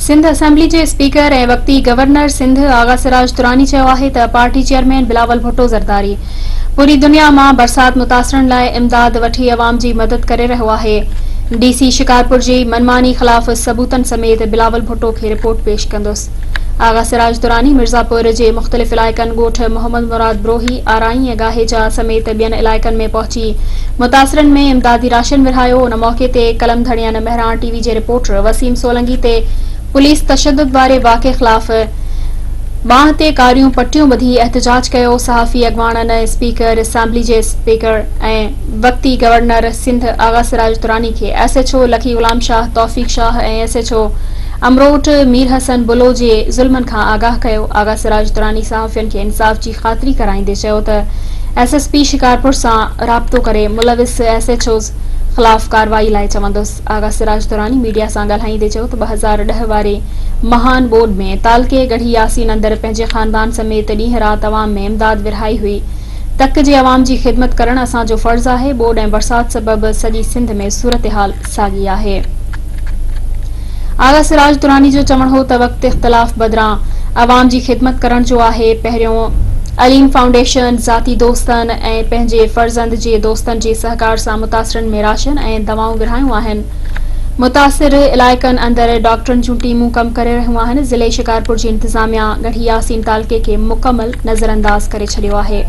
Sindh assembly جي speaker ۽ وقتي governor Sindh Agha Siraj Durrani چيو آهي ته پارٽي چيئرمين بلاول ڀٽو زرداري پوري دنيا مان برسات متاثرن لاء امداد وٺي عوام جي مدد ڪري رهيو آهي، ڊي سي شڪارپور جي منماني خلاف ثبوتن سميت بلاول ڀٽو کي رپورٽ پيش ڪندس. آغا سراج دراني مرزاپور جي مختلف علائقن ڳوٺ محمد مراد بروهي، آرائين ۽ ڳاهيجا سميت ٻين علائقن ۾ پهچي متاثرن ۾ امدادي راشن ورهايو، ان موقعي تي قلم ڌڻين مهراڻ ٽي وي جي رپورٽر وسيم سولنگي تي پوليس تشدد واري واقعي خلاف ٻانهن تي ڪاريون پٽيون ٻڌي احتجاج ڪيو، صحافي اڳواڻن اسپيڪر اسيمبلي جي اسپيڪر ۽ وقتي گورنر سنڌ آغا سراج دراني کي S H O Lakki Ghulam Shah Taufiq Shah ۽ S H O Amrot Mir Hassan Bullo جي ظلمن کان آگاهه ڪيو، آغا سراج دراني صحافين کي انصاف جي خاطري ڪرائيندي چيو ته ايس ايس پي شڪارپور سان رابطو ڪري ملوث ايس ايڇ اوز خلاف ڪارروائي لاء چوندس، آغا سراج دراني ميڊيا سان ڳالهائيندي چيو ته 2010 واري مهان ٻوڏ ۾ تعلقي ڳڙهي ياسين اندر پنهنجي خاندان سميت ڏينهن رات عوام ۾ امداد ورهائي هئي، تڪ جي عوام جي خدمت ڪرڻ اسان جو فرض آهي، ٻوڏ ۽ برسات سبب سڄي سنڌ ۾ صورتحال ساڳي آهي. آغا سراج دراني جو چوڻ هو ته وقت اختلاف بدران عوام جي خدمت ڪرڻ جو آهي، پهريون عليم فائونڊيشن ذاتي دوستن ۽ پنهنجي فرزند جي دوستن جي سهڪار سان متاثرن ۾ راشن ۽ دوائون ورهايون آهن، متاثر علائقن اندر ڊاڪٽرن جون ٽيمون ڪم ڪري رهيون آهن، ضلعي شڪارپور جي انتظاميا ڳڙهي ياسين تعلقي کي مڪمل نظرانداز ڪري ڇڏيو آهي.